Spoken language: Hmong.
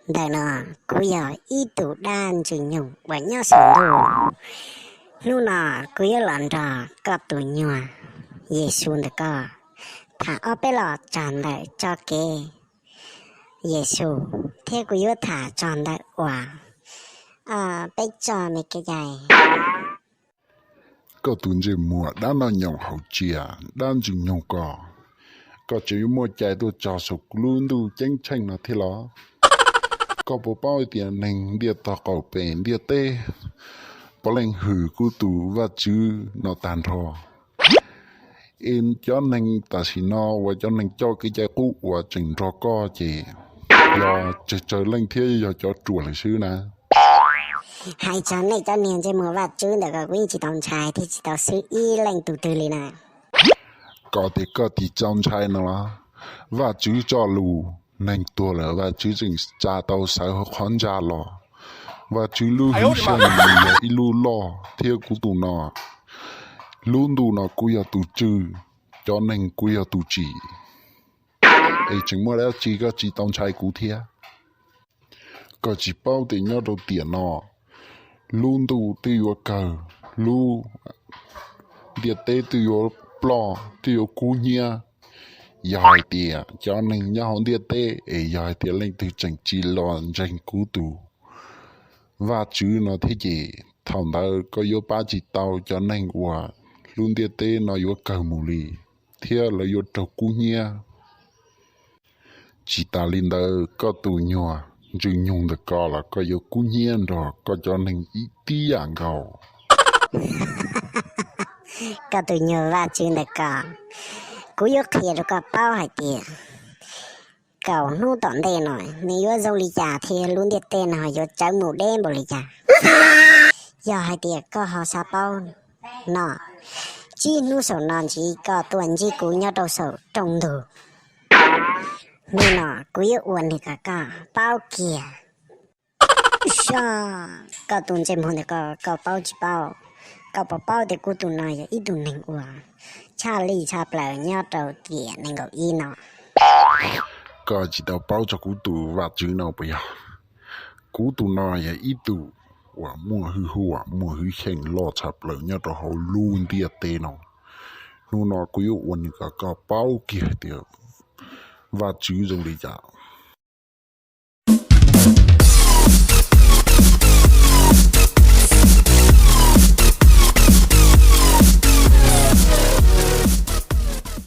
Ntawm no kuv yog ib tug dab ntsws nyoog uas nyob saum ntuj. Hnub no kuv yuav los nrog koj tus nyuag Yexus ntawm koj tham ob peb los txog ntawm txoj kev Yexus, thiab kuv yuav tham txog ntawm uas peb txoj me kev cai. Koj tus ntsej muag dab noj nyoos haus tsias, dab ntsws nyoog koj, koj tseem yuav muaj cai tuaj txog saum lub ntuj ceeb tsheej no thiab los? Koj puas paub tias neeg ntiaj tog qaum pem ntiaj teb puav leej hwm kuv tus Vajtswv no tag nrho? Es cov neeg tam sim no uas cov neeg coj kev cai qub uas tseem nrog koj ces yog tsawg tsawg leej thiab yog cov ruam lawm xwb na. Hais txog nej cov niag ntsej muag Vajtswv ntawm koj, kuv yeej tsis tau ntshai thiab tsis tau xwb ib leej tus twg li na. Koj tias koj tsis tau ntshai no los? Vajtswv txoj lus, neeg tuag lawm Vajtswv tseem tsa tau sawv hauv qhov ntsa los. Vajtswv lub hwj sij nws yog ib lub loj thiab kuv tus no, lub ntuj no kuv yog tus tswj, cov neeg kuv yog tus tsim. Es tseem muaj dab tsi koj tsis tau ntshai kuv thiab? Koj tsis paub tias nyob rau tiam no, lub ntuj twb yuav kawg, lub ntiaj teb twb yuav ploj, twb yuav kub hnyiab. Yog hais tias cov neeg nyob hauv ntiaj teb es yog hais tias leej twg tseem tsis los ntseeg kuv tus Vajtswv no thiab ces thaum ntawd koj yuav pab tsis tau cov neeg uas lub ntiaj teb no yuav kawg mus li, thiab lawv yuav raug kub hnyiab. Tsis tas li ntawd, koj tus nyuag ntsws nyoog ntawm koj los koj yuav kub hnyiab nrog koj cov neeg ib tib yam nkaus. Koj tus nyuag Vajtswv ntawm koj, kuv yuav qhia rau koj paub hais tias kaum hnub tom ntej no nws yuav zoo li cas thiab lub ntiaj teb no yuav tsawv mus deb npaum li cas. Yog hais tias koj ho xav paub no, tsib hnub saum no ntxiv koj tuaj ntsib kuv nyob rau saum rooj ntug. Hnub no kuv yuav ua nws kom koj paub kiag. Soj, koj tus ntsej muag ntawm koj, koj paub tsis paub? Koj puas paub tias kuv tus no yog ib tug neeg uas tshaj lij tshaj plaws nyob rau tiam nees nkaum ib no? Koj tsis tau paub txog kuv tus Vajtswv no puas yog? Kuv tus no yog ib tug uas muaj hwj huam muaj hwj xyeej loj tshaj plaws nyob rau hauv lub ntiaj teb no. Hnub no kuv yuav ua nws kom koj paub kiag tias Vajtswv zoo li cas.